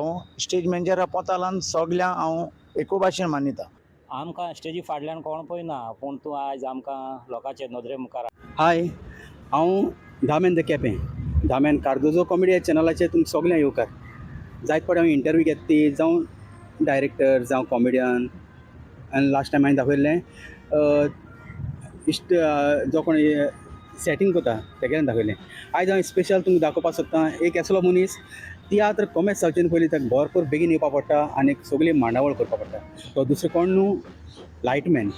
हांव स्टेज मॅनेजरा पोतालान सगळ्यांक हांव एकू भाशेन मानिता. आमकां स्टेजी फाटल्यान कोण पळयना, पूण तूं आयज आमकां लोकांचे नदरे मुखार. हाय, हांव दामेन the Quepem, Damian Cardozo comedy ह्या चॅनलाचेर तुमकां सगळ्यांक येवकार. जायत फावटी हांव इंटरव्यू घेता ती जावं डायरेक्टर जावं कॉमेडियन. आनी लास्ट टायम हांवें दाखयल्लें इश्ट जो कोण सेटींग करता तेगेलें दाखयलें. आयज हांव स्पेशल तुमकां दाखोवपाक सोदतां एक असलो मनीस तियात्र कोमेस जावचे पयलीं ताका भरपूर बेगीन येवपा पडटा आनी सगळी मांडावळ करपा पडटा. तो दुसरो कोण न्हू, लायटमॅन.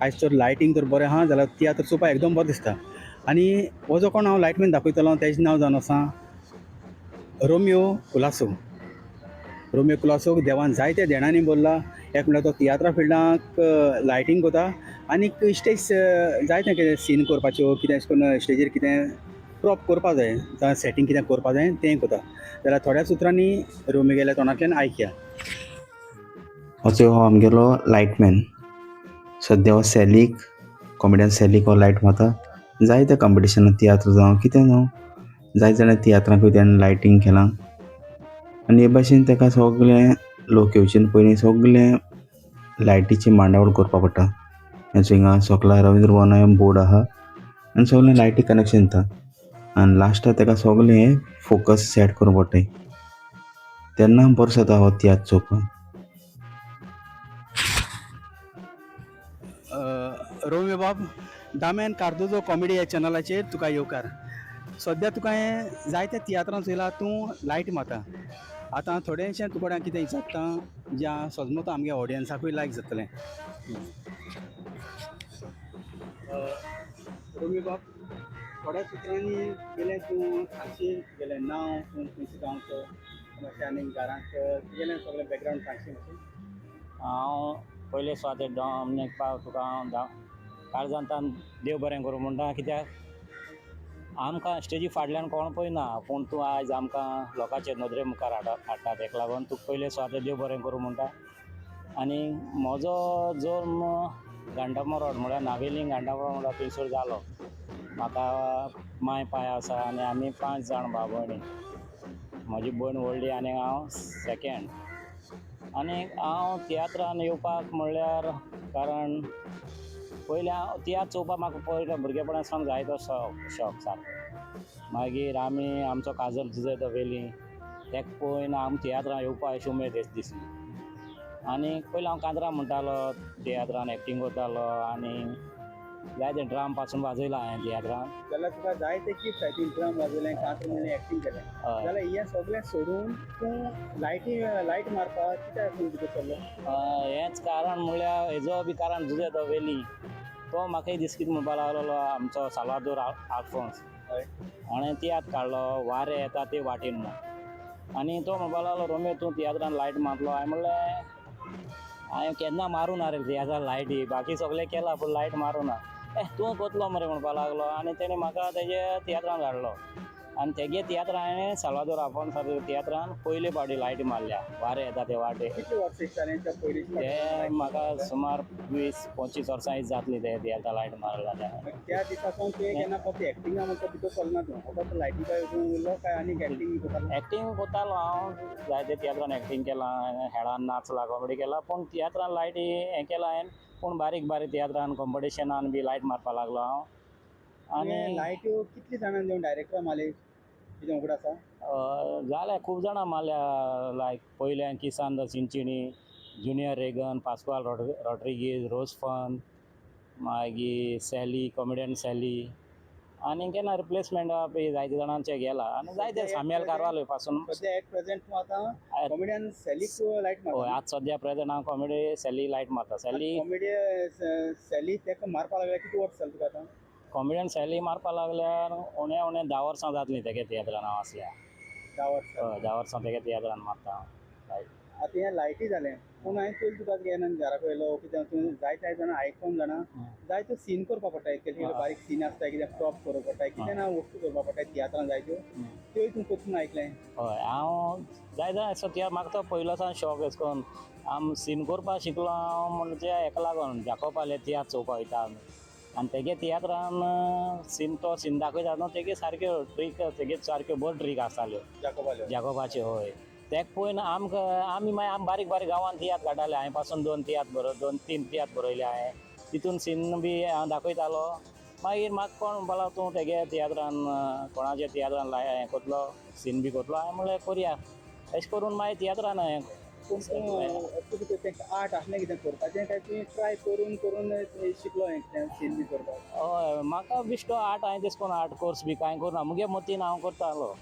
आयज तर लायटींग तर बरें आहा जाल्यार तियात्र चोवपाक एकदम बरो दिसता. आनी हो जो कोण हांव लायटमॅन दाखयतलो तेजें नांव जावन आसा रोमियो कुलासो. रोमियो कुलासोक देवान जायत्या देणांनी भरला. एक म्हणल्यार तो तियात्रा फिल्डाक लायटींग करता आनीक स्टेज जायतें कितें सीन करपाच्यो, कितें अशें करून स्टेजीर कितें प्रॉप करपा जाय जावं सेटींग कितें करपा जाय तें करता. जाल्यार थोड्याच उतरांनी रोमियोल्या तोंडांतल्यान आयकया. असो हो आमगेलो लायटमॅन. सद्या हो सॅलीक, कॉमेडियन सॅलीक हो लायट मारता. जायत्या कंपिटिशनाक तियात्र जावं कितें जावं, जायते जाणां तियात्रांकूय तेणें लायटींग केलां. आनी हे भाशेन ताका सगळें लोक येवचे पयलीं सगळें लायटीची मांडावळ करपा पडटा. हेचो हिंगा सकला रविंद्र भवना बोर्ड आहा आनी सगळें लायटी कनेक्शन दिता आनी लास्टाक ताका सगळें हें फोकस सेट करूंक पडटा, तेन्ना बरो जाता हो तियात्र चोवपाक. रोमियो बाब, दामेन कार्दोजो कॉमेडी ह्या चॅनलाचेर तुका येवकार. सद्या तुका हांवें जायत्या तियात्रां चोयला, तूं लायट मारता. आतां थोडेंशें तुका कडेन कितें विचारता जें सजमता आमगे ऑडियन्साकूय लायक जातलें. रोमियो बाब, थोड्या उतरांनी गेलें तूं सांगशी गेलें नांव, तूं खंयच्या गांवचो, मातशें आनी घरांत तुगेलें सगळें बॅकग्रावंड सांगशी मातशें. हांव पयले सुवातेर डॉमनीक पाव, तुका हांव काळजांतान देव बरें करूं म्हणटा, कित्याक आमकां स्टेजी फाटल्यान कोण पळयना, पूण तूं आयज आमकां लोकांचे नदरे मुखार हाडटा. तेका लागून तुका पयले सुवातेर देव बरें करूं म्हणटा. आनी म्हजो जल्म गांडामोरड म्हळ्यार नावेली गांडामोरड म्हळ्यार थंयसर जालो. म्हाका माय पाय आसा आनी आमी 5 जाण भाव भयणी. म्हजी भयण व्हडली आनी हांव सेकेंड. आनी हांव तियात्रान येवपाक म्हणल्यार कारण पयलें हांव तियात्र चोवपाक म्हाका पयलें भुरगेपणा सावन जायतो शॉक सारको. मागीर आमी आमचो काजल जुझे दवेली तेका पळोवन आम तियात्रान येवपा अशी उमेद दिसली. आनी पयलीं हांव कांतरां म्हणटालो, तियात्रान एक्टींग करतालो आनी जायते ड्राम पासून वाजयला हांवें तियात्रान. जाल्यार तुका जायते गिफ्ट आहाय, तुवें ड्रम वाजयलें, कांतर म्हणलें, एक्टींग केलें. हय. जाल्यार हें सगळें सोडून तूं लायटी लायट मारपाक कित्याक तूं भितर सरलो? हेंच कारण म्हणल्यार हेजो बी कारण जुझे दवेली तो म्हाका एक दीस कितें म्हणपाक लागलो, आमचो साल्वादोर आल्फोन्स हाणें तियात्र काडलो वारें येता ते वाटेन म्हणून. आनी तो म्हणपाक लागलो, रोमियो तूं तियात्रान लायट मारतलो. हांवें म्हणलें हांवें केन्ना मारूं ना रे तियात्रान लायटी, बाकी सगळें केलां पूण लायट मारूं ना. ए तूं कोतलो मरे म्हणपाक लागलो. आनी तेणें म्हाका तेजे तियात्रान धाडलो आनी तेगे तियात्रान हांवें साल्वादोर आल्फोन्सा तियात्रान पयले फावटी लायटी मारल्या वारें येता ते वाटे. कितले वर्सां जालें त्या पयलीं? ते म्हाका सुमार 20-25 वर्सां जातली ते तियात्रान लायट मारल्या जाल्यार. त्या दिसा सावन तुवें केन्ना फक्त एक्टिंगा म्हणटा भितर सरना तूं, फक्त लायटी उरलो काय आनी एक्टींग करतालो? एक्टींग करतालो हांव, जायते तियात्रान एक्टींग केलां, हेळान नाचला, कॉमेडी केला, पूण तियात्रान लायटी हें केलां हांवें. पूण बारीक बारीक तियात्रान कॉम्पिटिशनान बी लायट मारपाक लागलो हांव. आनी लायट्यो कितले जाणांनी जेवण डायरेक्टर मारले कितें उगड आसा? जाल्या खूब जाणां मारल्या. लायक पयल्यान Kisan the Chinchini, junior Reagan, Pascual Rodrigues, Rosefun, मागीर सॅली, कॉमेडियन सॅली, आनी केन्ना रिप्लेसमेंट जायते जाणांचे गेला आनी जायते साम्याल कारवालो पासून. सद्या एट प्रेझेंट तूं आतां कॉमेडियन सॅलीक लायट हय, मारता? आज सद्या प्रेझेंट हांव कॉमेडी सॅली लायट मारता. सॅली कॉमेडी सॅली ताका मारपाक लागल्या कितले वर्स जालें तुका आतां? कॉमेडियन सॅली मारपाक लागल्यार उणे उणे 10 वर्सां जातलीं तेगे तियात्रान हांव आसल्या. 10 वर्सां? हय, 10 वर्सां तेगे तियात्रान मारता हांव लायट. आतां हें लायटी जालें, पूण हांवें पयलीं तुका घेना घरा पयलो कितें तूं जायते जाणां आयकोन जाणा जायते सीन करपा पडटा, कितें बारीक सीन आसता, कितें प्रॉप करप पडटा, कितें ना वस्तू करपा पडटा तियात्रान जायत्यो, त्योय तूं कोतून आयकलें? हय, हांव जायते असो तियात्र म्हाका तो पयलो सावन शॉक एशें करून आम सीन करपाक शिकलो हांव म्हणजे हेका लागून जाकोबाले तियात्र चोवपाक वयता आमी. आनी तेगे तियात्रान सीन तो सीन दाखयता न्हू, तेगे सारक्यो ट्रीक, तेगे सारक्यो बऱ्यो ट्रीक आसताल्यो. जाकोबाल्यो? जाकोबाच्यो, हय. तेका पळोवन आमकां आमी मागीर आमी बारीक बारीक गांवांत तियात्र काडटाले. हांवें पासून दोन तियात्र बरो 2-3 तियात्र बरयले हांवें. तितून सीन बी हांव दाखयतालो. मागीर म्हाका कोण म्हणपाक लागलो, तूं तेगे तियात्रान, कोणाच्या तियात्रान लाय हें करतलो, सीन बी करतलो. हांवें म्हणलें करुया. अशें करून मागीर तियात्रान हें. पूण तुका तें आर्ट आसलें कितें करपाचें, काय तुवें ट्राय करून करून शिकलो हें कितें सीन बी करपाक? हय, म्हाका बेश्टो आर्ट, हांवें तेश करून आर्ट कोर्स बी कांय करुना. मुगे मतीन हांव करतालो,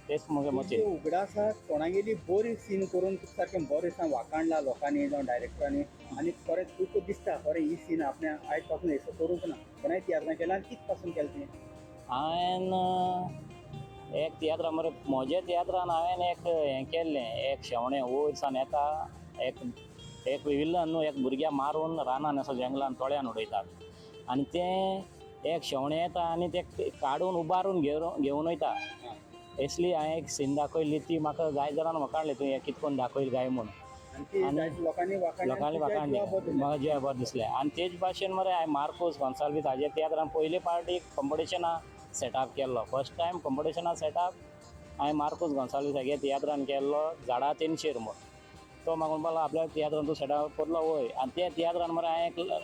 तेच मुगे तुजे मतीन. उगडास आसा कोणागेली बरी सीन करून तुका सारकें बरें दिसता, वाखाणला लोकांनी जावं डायरेक्टरांनी, आनी खरें तुका दिसता खरें ही सीन आपणें आयज पासून हेसो करूंक ना, कोणाय तियात्रां केला आनी कित पासून केलें तुवें? हांवें एक तियात्रां मरे, म्हज्या तियात्रान हांवें एक हें केल्लें. एक शेवणें वयर सान येता, एक एक विलन न्हू, एक भुरग्याक मारून रानान असो जंगलान तळ्यान उडयतात आनी तें एक शेवणें येता आनी तें काडून उबारून घेवन घेवन वयता. असली हांवें एक सीन दाखयल्ली. ती म्हाका जाय जाणान वखाणली, तुवें हें कितें करून दाखयलें काय म्हूण. आनी ती आनी जायते लोकांनी वाखाणली. लोकांनी वाखाणली, म्हाका जिवा बरें दिसलें. आनी तेच भाशेन मरे हांवें मार्कोस गोन्साल्वीस हाजे तियात्रान पयले पावटी कंपिटिशना सेटअप केल्लो. फर्स्ट टायम कंपिटिशना सेटअप हांवें मार्कोस गोन्साल्वीस हागे तियात्रान केल्लो, झाडा तेनशेर म्हूण. तो म्हाका म्हणपाक लागलो, आपल्या तियात्रान तूं सेटअप करलो वय. आनी त्या तियात्रान मरे हांवें एक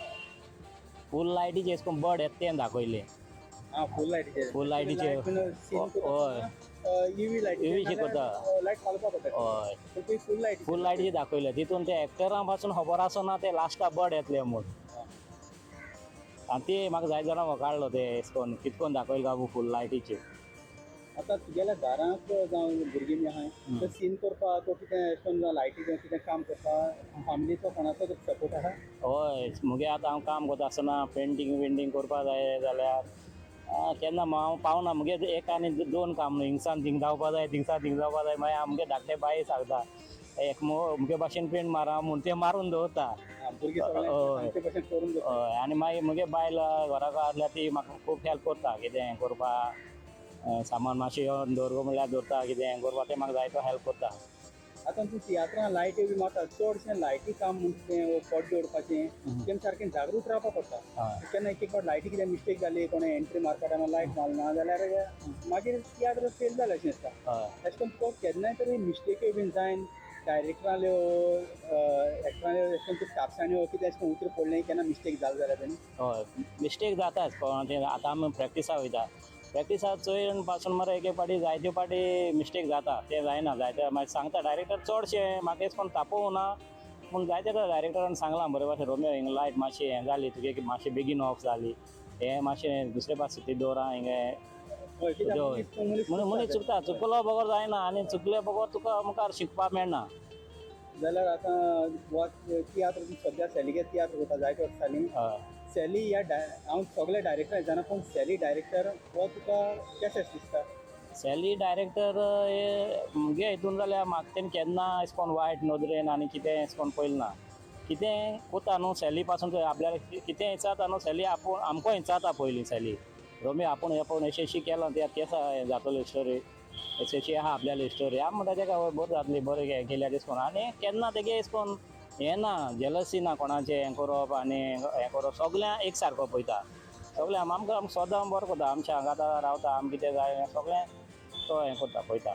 फूल लायटीचें अशें करून बर्ड येता तें दाखयलें. आं, फूल लायटीचेर. फूल लायटीचेर. हय. इवी लायट. EV ची करता. लायट घालपाक पडटा. हय. पूण तुवें फूल लायट. फूल लायटीचें दाखयलें. तितून ते एक्टरां पासून खबर आसना ते लास्टाक बर्ड येतलें म्हूण. आनी ते म्हाका जायते जाणां वखाडलो ते एशें करून कितें करून दाखयलें गाबू फूल लायटीचेर. आतां तुगेल्या घरांत जावं भुरगीं बी आहाय तर सीन करपाक, तो कितें अशें करून लायटीचें कितें काम करपाक फॅमिलीचो कोणाचो सपोर्ट आहा? हय, मुगे आतां हांव काम करता आसतना पेंटींग बिंटींग करपा जाय जाल्यार केन्ना हांव पावना. मुगे एक आनी दोन काम न्हू, हिंगसान थिंग धांवपा जाय, थिंगसान थिंग जावपा जाय. मागीर आमगे धाकटे बाई सांगता, एक मुगे भाशेन पेंट मारा म्हूण, तें मारून दवरता. आं, भुरगीं सगळें हय. सांगचे भशेन करून दवरता. हय, आनी मागीर मुगे बायल घराक आसल्यार ती म्हाका खूब हेल्प करता. कितें करपा, सामान मातशें येवन दवर म्हणल्यार दवरता, कितें हें करपा तें म्हाका जायतो हेल्प करता. आतां तूं तियात्रां लायटी बी मारता, चडशें लायटी काम म्हणटा तें पड्डे उडपाचें, तेम सारकें जागृत रावपा पडटा. हय. केन्ना एक एक फावट लायटी कितें मिस्टेक जाली, कोणें एंट्री मारपा टायमार लायट मारना जाल्यार मागीर तियात्र फेल जालें अशें दिसता. हय. अशें करून तुका केन्नाय तरी मिस्टेक्यो बीन जायन डायरेक्टराल्यो, एक्टराल्यो, अशें करून तुका तापसाण्यो कितें अशें करून उतर पडलें केन्ना मिस्टेक जालें जाल्यार तेन्ना? हय, मिस्टेक जाताच. कोण ते आतां आमी प्रॅक्टिसा वयता, प्रॅक्टिसा चोयन पासून मरे एक एक फावटी, जायते फावटी मिस्टेक जाता. ते जायना जायते मागीर सांगता डायरेक्टर. चडशें म्हाका एशें कोन्न तापोवना, पूण जायते डायरेक्टरान सांगलां बरे भाशेन, रोमियो हिंगा लायट मातशी हें जाली तुगे, की मातशी बेगीन ऑफ जाली, हें मातशें दुसरे पास सुती दवरा हिंगे. हय, कित्याक हय. मनीस म्हणून मनीस चुकता. चुकता, चुकलो बगर जायना आनी चुकले बगर तुका मुखार शिकपाक मेळना. जाल्यार आतां वा तियात्र सद्या सॅलीगे तियात्र करता जायते वर्सां जालीं. हय. सॅली ह्या हांव सगळे डायरेक्टर जाणा, पूण सॅली डायरेक्टर हो तुका कशें दिसता? सॅली डायरेक्टर हे मुगे हितून जाल्यार म्हाका तेणें केन्ना अशें कोन्न वायट नदरेन आनी कितें अशें कोन्न पळयलें ना. कितें कोता न्हू सॅली पासून, आपल्याक कितें विचारता न्हू सॅली, आपूण आमकां विचारता पयलीं सॅली, रोमी आपूण आपूण अशें अशें केलां तें केसा जातली स्टोरी, अशें अशी आहा आपल्याली स्टोरी. आमी म्हणटा तेका, हय बरें जातली, बरें हें केल्या तेश कोन्न. आनी केन्ना तेगे अशें कोन्न हें ना, जेलसी ना कोणाचें हें करप आनी हें करप. सगळ्यां एक सारको पळयता सगळ्यां. आमकां आमकां सदां बरो करता. आमच्या हांगा आतां रावता, आमकां कितें जाय सगळें तो हें करता, पळयता.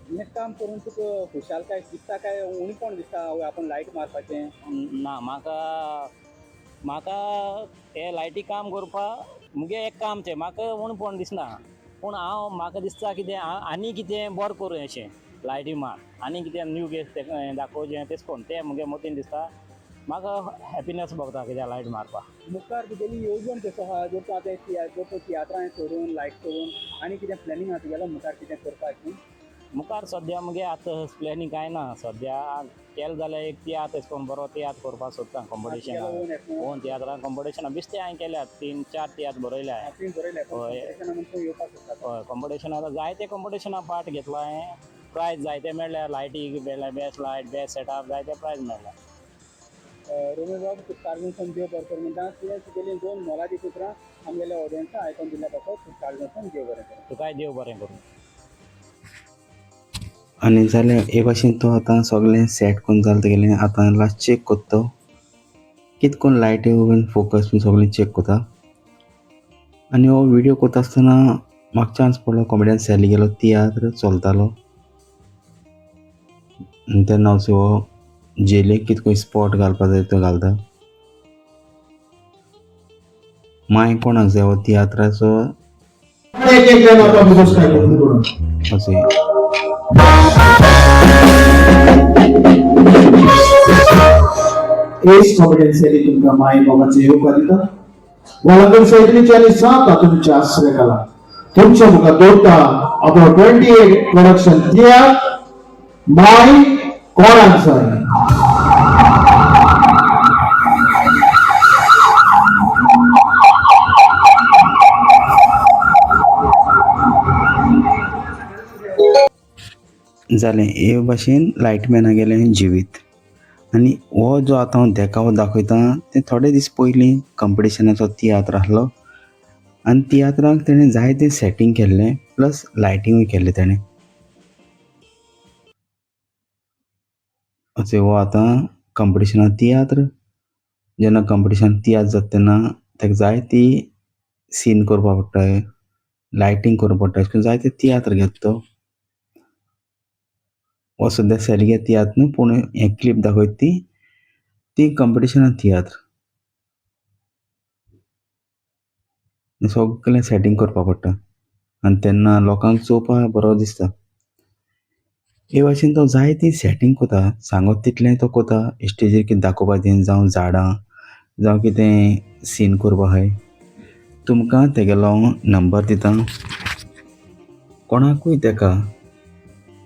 हें काम करून तुका खुशालकाय दिसता काय उणीपण दिसता, आवय आपूण लायट मारपाचें? ना, म्हाका म्हाका हें लायटी काम करपाक मुगे एक काम तें, म्हाका उणपण दिसना. पूण हांव म्हाका दिसता कितें हांव आनी कितें बरें करूं अशें, लायटी मार आनी कितें न्यू गेस तें दाखोवचें तेश कोन्न, तें मुगे मतीन दिसता. म्हाका हॅपिनस भोगता कित्याक लायट मारपाक. मुखार तुगेली येवजण कसो आहा? जर तूं आतां जर तूं तियात्रां सोडून, लायट सोडून आनी कितें प्लॅनिंग आहा तुगेलो मुखार कितें करपाचें? मुखार सद्या मुगे आतां प्लॅनिंग कांय ना. सद्या केलें जाल्यार एक तियात्र अशें करून बरो तियात्र करपाक सोदता, कॉम्पिटिशनाक. तुगेलो ओन येतलो? ओन तियात्रां कॉम्पिटिशनां बेश्टें हांवें केल्यात, 3-4 तियात्र बरयल्या हांवें. तुवें बरयलें, पूण हय. कॉम्पिटिशना म्हूण तूं येवपाक सोदता? हय, कॉम्पिटिशन आतां जायते कॉम्पिटिशनां पार्ट घेतला हांवें. प्रायज जायते मेळ्ळ्या, लायटी मेळ्ळ्या, बेस्ट लायट, बेस्ट सेटअप, जायते प्रायज मेळ्ळ्या. रोमी बाब, तुका काळजांतसून देव बरें करूं म्हणटा. तुवें तुगेलीं दोन मोलादीक उतरां आमगेल्या ऑडियन्साक आयकून दिल्या पासत तुका काळजांतसून देव बरें करूं. तुकाय देव बरें करूं. आनी जालें हे भाशेन तो आतां सगळें सेट करून जालें तेगेलें. आतां लास्ट चॅक कोत्ता तो कित कोन्न लायटी बीन फोकस बीन सगळें चॅक कोता. आनी हो व्हिडियो कोत्ता आसतना म्हाका चान्स पडलो कॉमेडियन सॅली गेलो तियात्र चलतालो. तेन्ना हो जेलेक कितको स्पॉट घालपा जाय तो घालता. माय कोणाक जाय हो तियात्राचो अशें एस कॉम्पिटन्सी तुमकां माय मोगाचें येवकार दिता. वालंगण शैलीचे आनी सात तुमच्या आश्रय घाला तुमच्या मुखार दवरता आपलो 28 प्रोडक्शन तियात्र माय कोणाक जाय. जालें. हे भाशेन लायटमॅनागेलें जिवीत. आनी हो जो आतां हांव देखावो दाखयता तें थोडे दीस पयलीं कंपिटिशनाचो तियात्र आसलो आनी तियात्राक तेणें जायतें सेटींग केल्लें प्लस लायटिंगूय केल्लें तेणें. अशें हो आतां कंपिटिशना तियात्र जेन्ना कंपिटिशन तियात्र जाता तेन्ना ताका जाय ती सीन करपा पडटा, लायटींग करूंक पडटा, अशें करून जायते तियात्र घेता तो. हो सद्या सेलगे तियात्र न्हू पूण हें क्लिप दाखयता ती ती कंपिटिशना तियात्र. सगलें सेटींग करपा पडटा आनी तेन्ना लोकांक चोवपाक बरो दिसता. हे भाशेन तो जायती सेटींग कोता, सांगत तितलें तो कोता. स्टेजीर कितें दाखोवपा तें जावं झाडां जावं कितें सीन करपा आहाय. तुमकां तेगेलो नंबर दिता, कोणाकूय तेका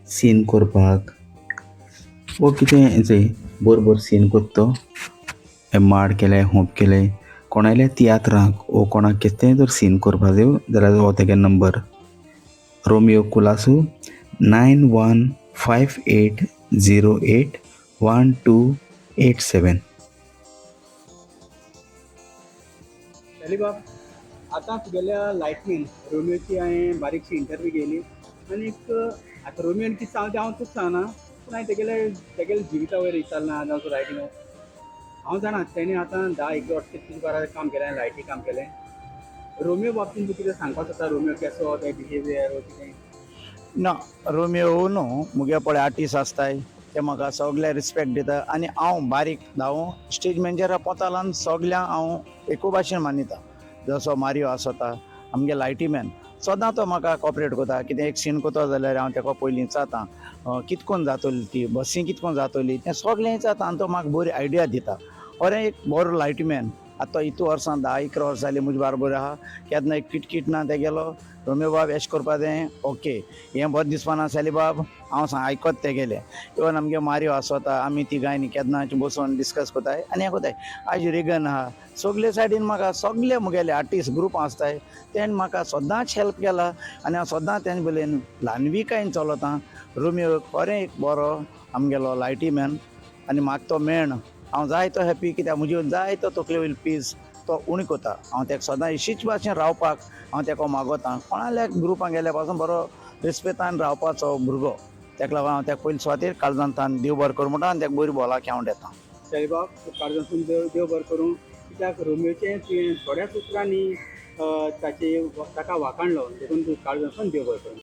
सीन करपाक वो कितें जें बरोबर सीन कोत्ता तो हे माड केले होप केले कोणाल्या तियात्रांक वो कोणाक कितेंय जर सीन करपा जाय जाल्यार हो तेगे number Romeo Colaco 9158081287. बाब, आतां तुगेल्या लायटमॅन रोमियोची हांवें बारीकशी इंटरव्यू घेयली आनीक आतां रोमियोन कितें सांगलें तें हांव तुका सांगना, पूण हांवें तेगेले तेगेले जिविता वयर विचारलां जावं लायटींग. हांव जाणा तेणें आतां 10-11 वर्सां तुजे बराबर काम केलें, लायटी काम केलें. रोमियो बाबतीन तूं कितें सांगपाक सोदता? रोमियो केसो, तें बिहेवियर वो कितें? ना, रोमियो न्हू मुगे पळय आर्टिस्ट आसताय ते म्हाका सगळे रिस्पेक्ट दिता आनी हांव बारीक धांव स्टेज मॅनेजरा पोतालान सगळ्यांक हांव एकू भाशेन मानिता. जसो मारियो आसता आमगे लायटीमॅन, सदां तो म्हाका कॉपरेट करता. कितें एक सीन करता जाल्यार हांव तेका पयलीं विचारता कितकोन जातली ती बसी, कितकोन जातली तें सगळें विचारता आनी तो म्हाका बरी आयडिया दिता. बरें, एक बरो लायटमॅन. आतां तो इतू वर्सां 10-11 वर्सां जालीं म्हजे बारबर आहा, केन्ना एक किटकीट ना तेगेलो. रोमियो बाब एश करपा तें ओके, हें बरें दिसपाना सॅली बाब, हांव सांग आयकत तेगेलें. इवन आमगे मारियो आसता, आमी तिगांयनी केन्ना बसोन डिस्कस कोताय आनी हें कोताय. आयज रिगन आहा, सगले सायडीन म्हाका सगले मुगेले आर्टिस्ट ग्रूप आसताय तेणें म्हाका सदांच हेल्प केला आनी हांव सदां तेंचे बरेन ल्हानविकायेन चलतां. रोमियो खरें एक बरो आमगेलो लायटी मॅन आनी म्हाका तो मेळना हांव जायतो हॅपी, कित्याक म्हजी जायतो तकले वयलो पीस तो उणी कोता. हांव तेका सदां अशीच भाशेन रावपाक हांव तेका मागोता. कोणाल्या ग्रुपान गेल्या पासून बरो रिस्पेतान रावपाचो भुरगो, तेका लागून हांव तेका पयले सुवातेर काळजांतान देव बरें करूं म्हणटा आनी तेका बरी भलायकी हांव दिता. साईबाब, काळजांतून देव देव बरें करूं, कित्याक रोमियोचें तुवें थोड्याच उतरांनी ताचे ताका वाखाणलो, देखून तूं काळजांतून देव बरें करूं.